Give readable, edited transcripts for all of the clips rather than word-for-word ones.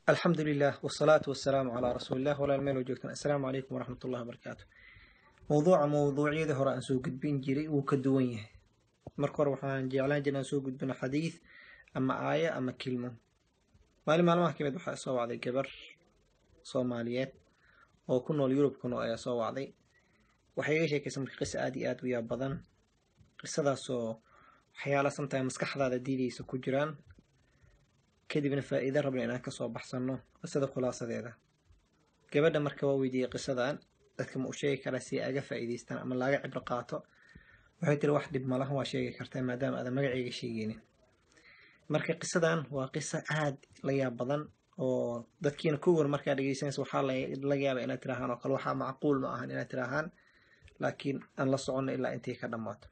Alxamdu lilah wsalaatu wasalaamu calaa rasuulilah. Walaal meel oo joogtaan, assalaamu calaykum waraxmat ullahi wabarakaatu. Mowduuca mowduucyadii hore aan soo gudbin jiray wuu ka duwan yahay. Marka hore waxaan jeclaan jiray aan soo gudbino xadiid ama aaya ama kilmo. Maalin maalmaha kamid waxaa soo wacday gabar Soomaaliyeed oo ku nool Yurub ku nool ayaa soo wacday. Waxay iga sheekaysa marka qisa aad iyo aad u yaab badan, qisadaasoo waxyaala sometime maskaxdaada diidaysa ku jiraan, kadibna faa'iido rabna inaan kasoo baxsano qisada khulaasadeeda. Gabadha marka waa weydiiyey, qisadan dadka ma u sheegi karaa si ay aga faa'iidaystaan ama laaga cibro qaato? Waxay tiri, wax dhib malaha, waa sheegi kartaa maadaama aadan magacayga sheegeynin. Marka qisadan waa qisa aad la yaab badan oo dadkiina kuwan markaa dhegeysanaysa waxaa laga yaaba inaad tiraahaan oo kale waxaa macquul ma ahan inaad tiraahaan, laakiin aan la soconno ilaa intay ka dhammaato.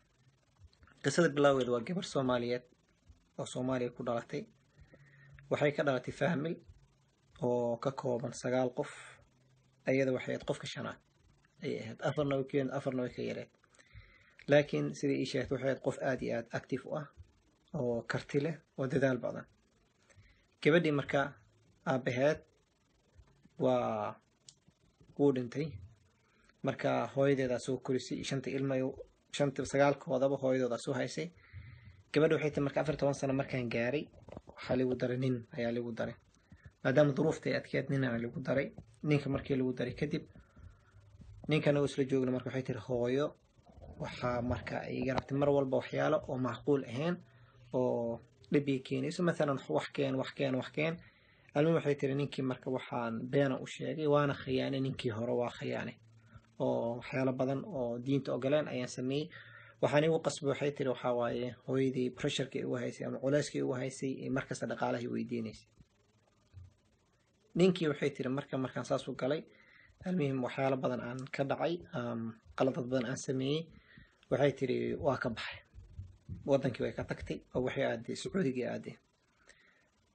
Qisada bilowgeeda waa gabar Soomaaliyeed oo Soomaaliya ku dhalatay. Waxay ka dhalatay family oo ka kooban 9 qof. Ayada waxay ahayd qofka shanaad ayay ahayd, afarna way ka, afarna way ka yareed. Laakiin sidai ii sheegtay, waxay ahayd qof aad iyo aad active u ah oo karti leh oo dadaal badan. Gabadhii marka aabaheed waa wuu dhintay. Marka hooyadeedaa soo korisay shanta ilma, shanta sagaalkoodaba hooyadoodaa soo haysay. Gabadha waxay tahay, marka 14 sano markaan gaaray waxaa ligu daray nin ayaa ligu daray, maadaama duruufta ay adkeed ninaa ligu daray. Ninka markii lagu daray kadib, ninkana isla joogna, marka waxay tiri hooyo waxaa marka iga rabtay mar walba waxyaalo oo macquul ahayn oo dhib ii keenayso, mathalan wax keen, wax keen, wax keen. Almuhim, waxay tiri ninkii marka waxaan beena u sheegay, waana khiyaanay ninkii hore, waa khiyaanay oo waxyaalo badan oo diinta ogoleen ayaan sameeyey. Waxaan igu qasbay, waxay tiri, waxaa waaye hooyadii pressureka igu haysay ama culeyska igu haysay ee markasta dhaqaalahay weydiinaysay ninkii. Waxay tiri marka markaan saas u galay, almuhim waxyaalo badan aan ka dhacay, qaladad badan aan sameeyey, waxay tiri waa ka baxay wadankii, way ka tagtay oo waxay aaday Sacuudigii, aaday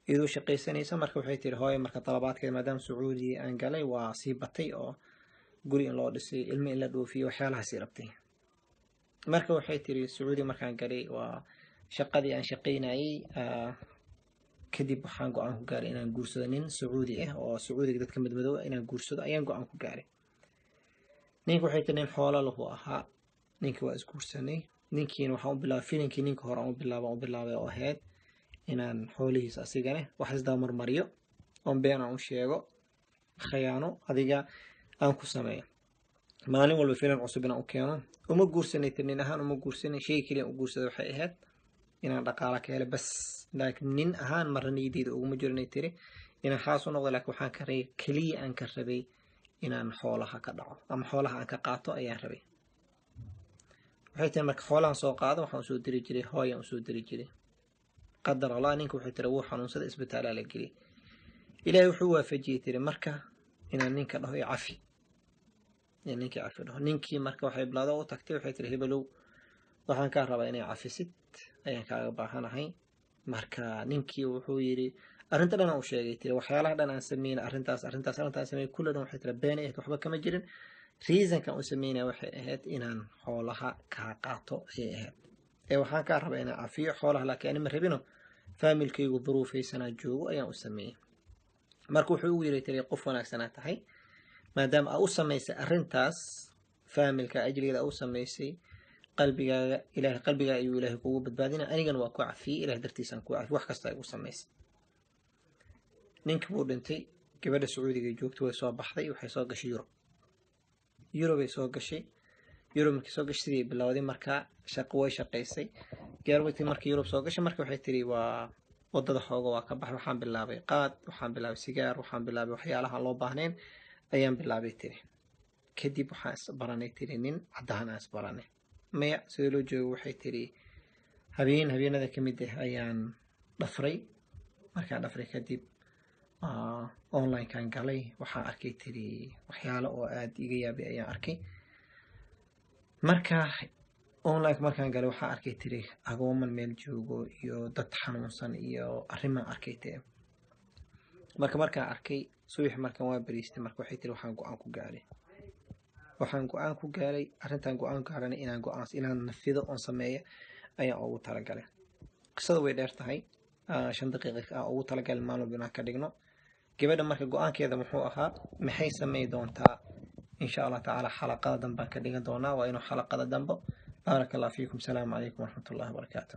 iyadoo shaqaysanaysa. Marka waxay tiri hooyo marka dalabaadkeeda maadaama Sacuudiga aan galay waa sii batay oo guri in loo dhisay, ilmo in la dhoofiyo, waxyaalahaasii rabtay. Marka waxay tiri Sacuudiga markaan galay waa shaqadii aan shaqaynayay kadib, waxaan go-aan ku gaaray inaan guursado nin Sacuudi ah oo Sacuudiga dadka madmadow ah inaan guursado ayaan go-aan ku gaaray. Ninka, waxay tiri, nin xoolo lahu ahaa. Ninka waa isguursanay. Ninkiina waxaan u bilaabay filinkii ninka hore aan u bilaaba u bilaabay oo ahayd inaan xoolihiisa asigane wax isdaba marmariyo oon been aan u sheego, khayaano adiga aan ku sameeyo, maalin walba filan cusub inaan u keeno. Uma guursanay tiri, nin ahaan uma guursanay. Shay keliya u guursaday waxay ahayd inaan dhaqaala ka helo bas, laakiin nin ahaan marna niyadeyda uguma jirinay tiri inaan xaas u noqdo. Laakiin waxaan ka rabay keliya, aan ka rabay inaan xoolaha ka dhaco ama xoolaha aan ka qaato ayaan rabay. Waxay tiri marka xoolahan soo qaado, waxaan usoo diri jiray hooyaan usoo diri jiray. Qadar Allah, ninka, waxay tiri, wuu xanuunsaday, isbitaalaa la geliyay. Ilaahay wuxuu waafajiyey, tiri, marka inaan ninka dhaho i cafi, in ninkii cafi dhaho. Ninkii marka waxay bilaado u tagtay, waxay tiri, hebelow, waxaan kaa rabaa inay cafisid ayaan kaaga baahanahay. Marka ninkii wuxuu yidhi, arrinta dhan aan u sheegay, tiri, waxyaalaha dhan aan sameyn, arrintaas, arrintaas, arrintaas sameeyey, kulli dhan, waxay tiri, been ahayd, waxba kama jirin. Reasonkan u sameynaya waxay ahayd inaan xoolaha kaa qaato ayay ahayd ee waxaan kaa rabaa inaan cafiyo xoolaha, laakiin ani ma rabino, familykaygu duruufaysanaa joogo ayaan u sameeyey. Marka wuxuu ugu yiri, tiri, qof wanaagsanaa tahay, maadaama aa u samaysay arrintaas familyka ajligeeda aa u samaysay, qalbigaaga Ilahay, qalbigaaga ayuu Ilaahay kugu badbaadina. Anigana waa ku cafiyey, Ilahay dartiisaan ku cafiy wax kasta ay u samaysay. Ninkii wuu dhintay. Gabadha Sacuudiga joogta way soo baxday, waxay soo gashay Yurub. Yurubay soo gashay. Yurub markii soo gashay sidii bilowday markaa shaqo, way shaqaysay gaarwati. Markii Yurub soo gashay marka waxay tiri waa wadada xooga waa ka baxay, waxaan bilaabay qaad, waxaan bilaabay sigaar, waxaan bilaabay waxyaalaha loo baahnayn ayaan bilaabay, tiri. Kadib waxaan isbaranay, tiri, nin caddaan aan isbaranay. Maya, sida loo joogo, waxay tiri, habeen habeenada ka mid ah ayaan dhafray. Markaan dhafray kadib onlinekan galay, waxaan arkay, tiri, waxyaalo oo aada iga yaabay ayaan arkay. Marka online markaan galay waxaan arkay, tiri, agooman meel joogo iyo dad xanuunsan iyo arrimaan arkay, tiri. Marka markaan arkay subax markaan waa bariistay, marka waxay tiri waxaan go-aan ku gaaray arrintan go-aan gaaranay inaan go-aan inaan nafido oon sameeyo Ayaan ugu talagalay. Qisada way dheer tahay, 5 daqiiqa aan ugu talagalay maalin walba inaan ka dhigno. Gabadha marka go-aankeeda muxuu ahaa? Maxay samey doontaa? Insha Allah tacaala xalaqada dambe aan ka dhigan doonaa. Waa inuu xalaqada dambo. Baaraka Allah fiikum. Salaamu calaykum waraxmat ullahi wabarakaatu.